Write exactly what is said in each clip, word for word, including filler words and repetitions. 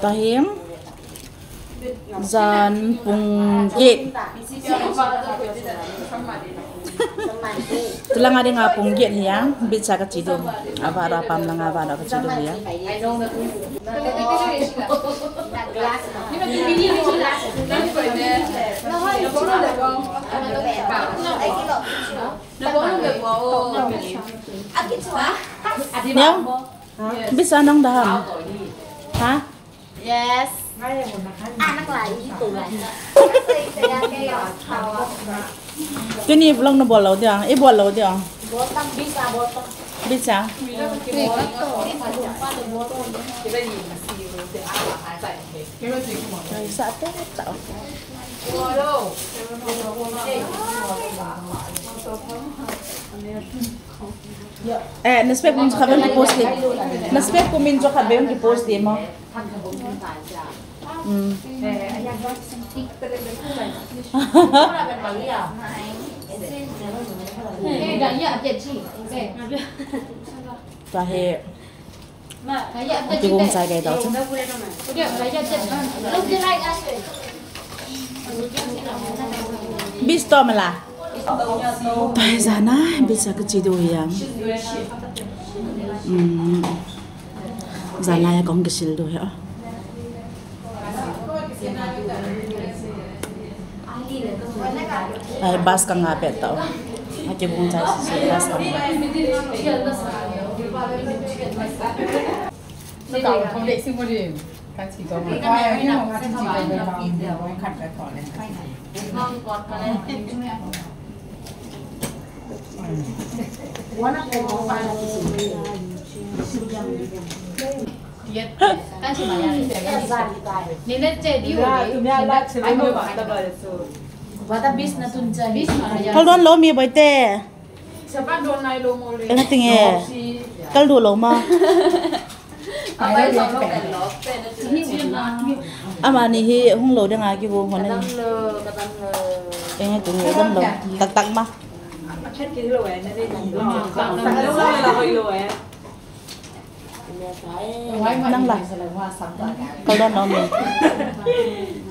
Tahim. Jan pung get. Tulanga dinga pung get hi a, beach a kache diu. Ava ra pam langa ava ra kache diu hi a. Neo, beach a nang da ham? Ha? Yes. Anak lai itu lai. Tuni vlog na bol lou dia, i bol lou dia. Beach a, beach a. Beach a. Sa te ta. Eh, na spec kum khat bang kipost di. Na spec kum in jo khat bang kipost di mo. Hmm. Tahi. Kigong chai kai tau chu. Beach to mala. Tahi jana, beach a kache diu hi a. Hmm. Jan lai a kahung kisil diu hi a. Ai, bus kanga pet tau. Akibung chai sisi bus kanga. Kaldon lou mi boite. Eng ting e. Kaldu lou ma. Amani hi hung lou ding a kigong hon e. Eng ting e, dam lou. Tak tak ma. Nang la. Kaldon lou mi.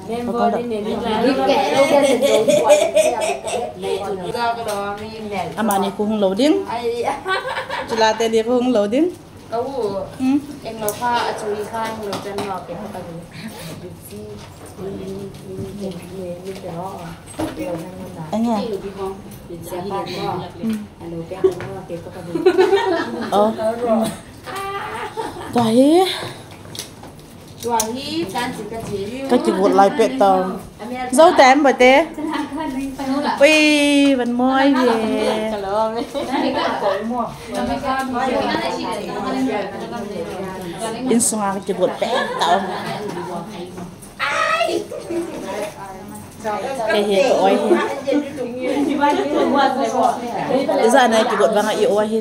Kaldon. Amani khu hung lou ding. Chulate di khu hung lou ding. Ka u. Hmm? Eng lou kha, a chui kha, eng lou chan lou ke kha ka u. Eng e. Hmm. Oh. Tahi. Ka kigot lai pet tau. Jou tem boite. Ui, van moi ve. Insunga ka kigot pet tau. Kei hi ka oi hi. Ijat na kigot vanga i oi hi.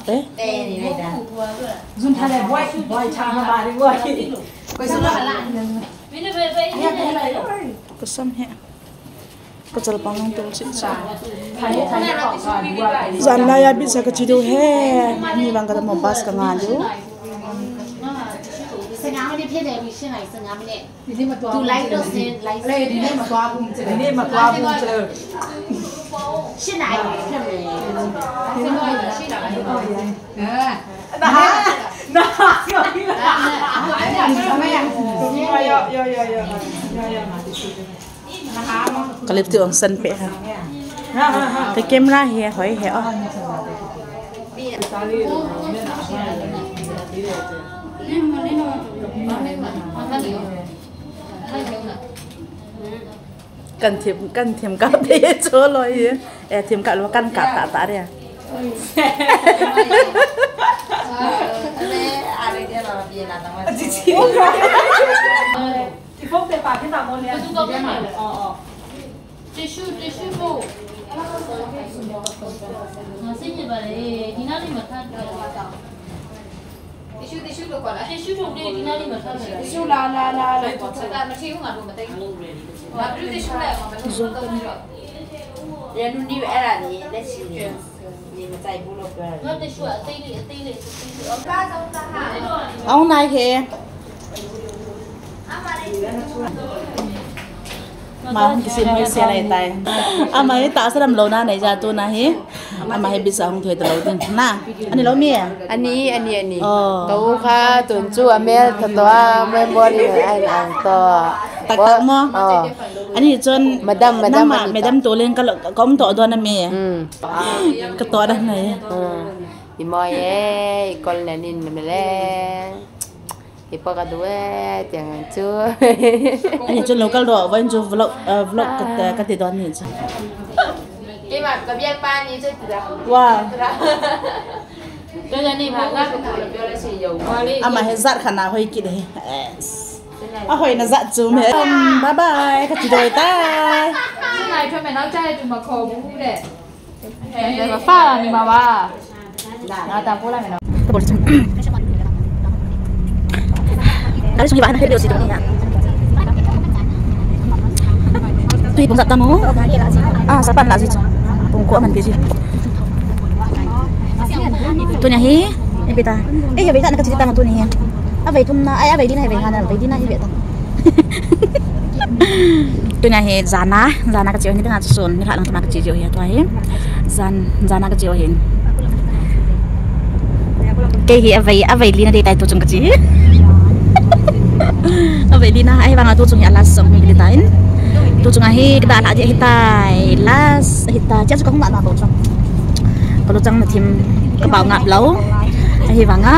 Eh? Kosam he. Kachal pang nang tul chit cha. Jan lai a beach a kache diu he. Ni vang ka mo bus ka nga diu. Ka lipstick ong san pe ha. Ka camera hi hoi he o. Kan thim, kan thim ka pe cho lo hi. Eh, thim ka lo kan ka ta ta re. Tissue, tissue bowl. Tissue la, la, la, la. Aung nai he. Ma hung kisem hoi se lai tai. Ama hi tahsa lam lou na nei ja tu na hi. Ama hi bisa hung thei ta lou ding. Na, ani lou mi? Ani, ani, ani. Oh. Tou kha, tun chu, amel, tho to, a, member, ni, ai, ai, to. Tak tak mo? Oh. Ani chun, madam, madam, nangma, ani to. Madam to leng ka lo, ka um to don na mi. Hmm. Ka to da nai. Hmm. I moi e, i kol na nin na me le. Ipa ka du e, tiang chu. Ani chu local do, van chu vlog, eh, vlog ka, ka ti don ni chu. Keima ka bial pa ni chu ti da. Wow. Ka ja ni ma ka ka la bial si yo. Ama he jat khat na hoi kit he. Yes. A hoi na jat chu me. Bye bye, ka ti doi tai. Nai thome nau chai tu ma kho bu le. Fa ni ma ba. Na ta pula me na. Ari sung hi ba na he si tu ni ya. Tui pung sat ta mo. Ah, sa pan la si. Pung ko man bi si. Tunia hi, e beta. E ya beta na ka ti ta mo tunia hi. A vai tum na, ai a vai di na, a vai ha na, a vai di na hi beta. Tunia hi jana, jana ka chiu hi, ni tanga sun, ni kha lang tama ka chiu hi, tua hi. Jan, jana ka chiu hi. Kei hi a vai, a vai li na dei tai tu chung ka chi. A vai li na, ai vang a tu chung hi a last song hi dei tai. Tu chung a hi, ka da la di hi tai, last hi tai, chia chu ka hung na na tu chung. Ka lu chang na thim, ka pau ngap lou. Ahi vanga.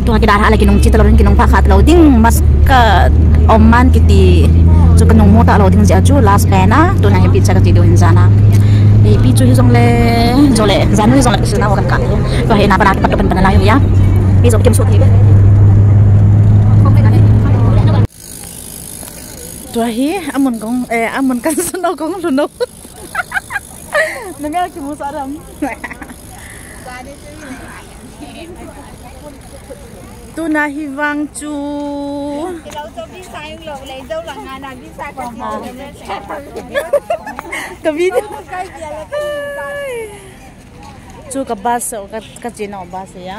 Tua kida tha la kinung chi ta lou ding, kinung pha kha ta lou ding, mas ka om man kiti. Chu ka nung mo ta lou ding jeh a chu last pen a, tuna hi pi cha ka ti diu hin jana. Hi pi chu hi jong le, jong le, janu hi jong le, kisuna mo kan ka. Tua hi na pa na ki pat pan pan la yu ya. Hi jong kim su thi. Tua hi, amun kong, eh, amun kan sun o kong lu no. Nanga kimu sa ram. Tuna hi vang chu. Ka video. Chu ka bus, ka, ka china bus ya.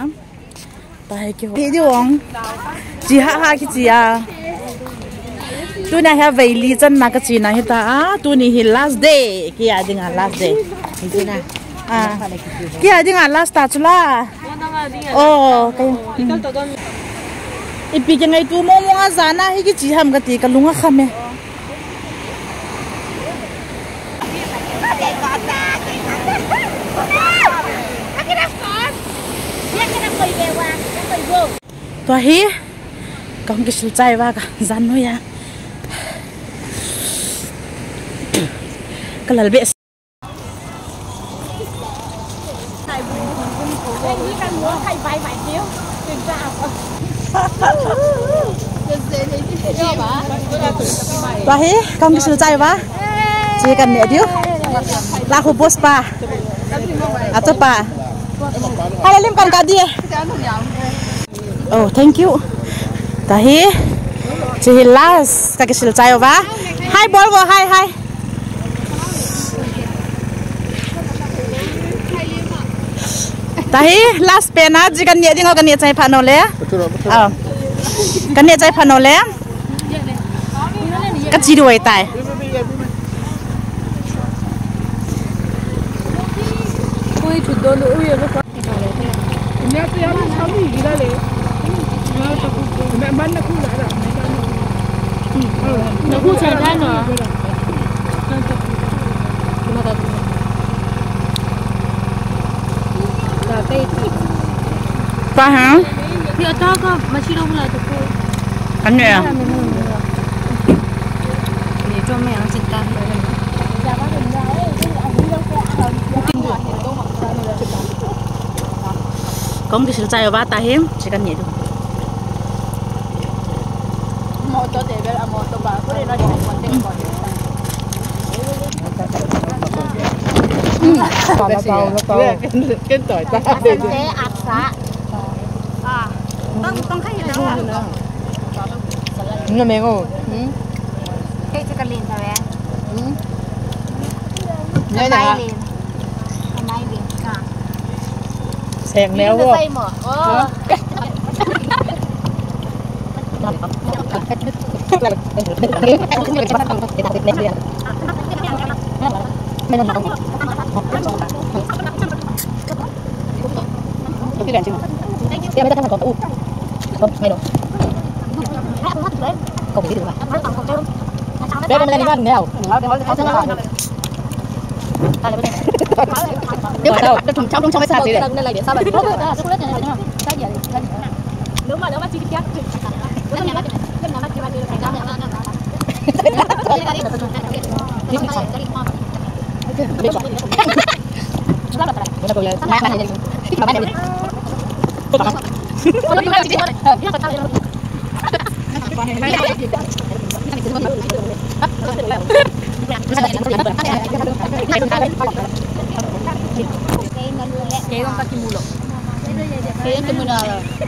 Ta hi kiho. Hi di ong. Chi ha ha kichi a. Tuna hi a vai li channa ka china hi ta a. Tuni hi last day. Kia dinga last day. Hi china. A. Kia dinga last ta chula. Oh, kai. Ipi ke ngai tu mo mo a jana hi kichi ham kati ka lunga kham e. Tua hi, ka hung kisil chai uva ka jan noi a. Ka lal be. Tua hi, ka hung kisil chai uva. Chi kan ne diu. La khu boss pa. Ato pa. Hala lim kan ka di. Oh, thank you. Tahi. Chi hi last ka kisil chai uva. Hi, bol vo, hi, hi. Tahi, last pen a, chi kan ne ding o, kan ne chai pha no le. Aw. Kan ne chai pha no le. Ka chi duai tai. Pa ha? Kan ne a. Kong kisil chai uva tahi, chi kan ne diu. Motor table, a motor ba, ko le na ko ko. Ken toi ta. Asa. Ah. Tang tang khai ta. Nga mengo. Hmm. Kei chu ka len ta ve. Hmm. Ka mai len. Ka mai len. Ka. Seng neo. Sai mo. Oh.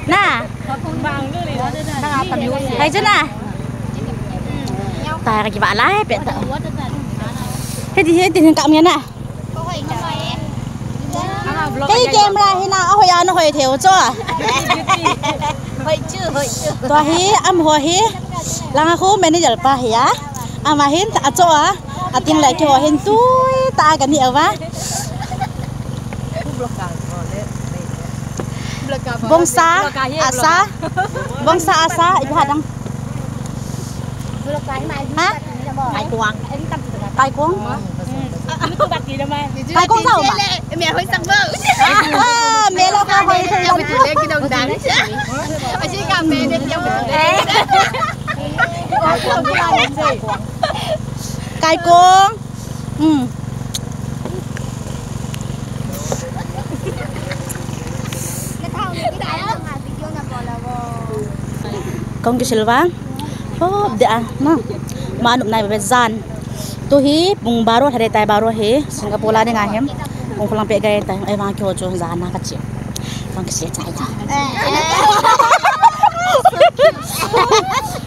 Na. Hai chu na. Ta ka kiba lai pe ta. Heti heti ka mi na. Kei camera hi na, ahoi a na hoi thei u chu. Hoi chu, hoi chu. Tua hi, amaho hi, langa khu manager pa hi a. Ama hin, acho a. Atin le keiho hin tui ta ka ni a va. Bongsa, asa. Bongsa, asa, ipi ha dang. Ha? Kaikuang. Kaikuang? Kaikuang sao ma? Ah, me lo ka hoi. Kaikuang. Hmm. Kong kisil vang. Hop de a, na. Ma nup nai be jan. Tu hi pung baro thare tai baro hi. Singapore la ding a hi. Pung phulang pe gai tai. Ai vang kyo chu jan na ka chi. Kong kisil chai da.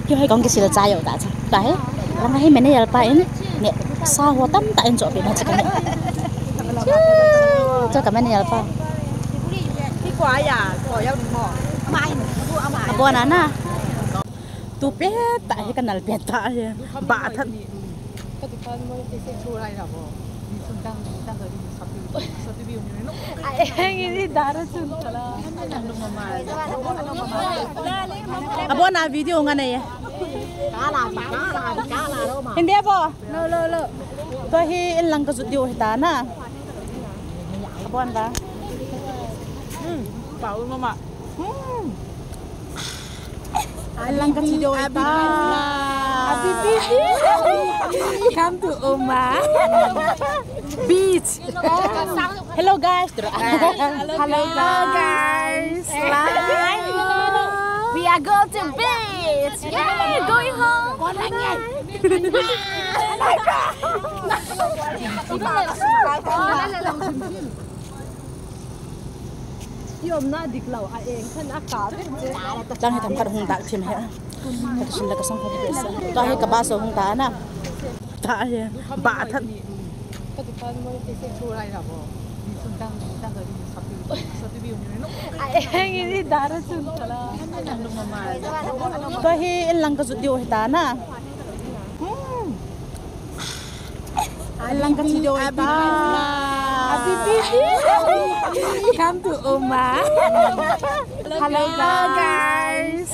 Kyo hai kong kisil chai yo da cha. Ka hi. Lang hi mene yal pa in. Ne sa ho tam ta in cho pe na chi ka ne. Cho ka mene yal pa. Abon a na. Tu pet ta hi ka nal pet ta hi. Ba tha. Abon a video nga nei. Hindi abo. Lo, lo, lo. Tua hi in lang ka jut diu hi ta na. Abon ba. Hmm. Pau mama. Hmm. In lang ka jut diu hi ta. Come to Uma Beach. Hello guys. Hello guys. Hello. We are going to beach. Yay, going home. Tang hi themkhat hung dak thim he. Ka tusin la ka sang kha di sa. Tua hi ka bus hung ta na. Ta hi. Ba tha. Tua hi in lang ka jut diu hi ta na. Hmm. In lang ka jut diu hi ta. Come to Uma. Hello guys.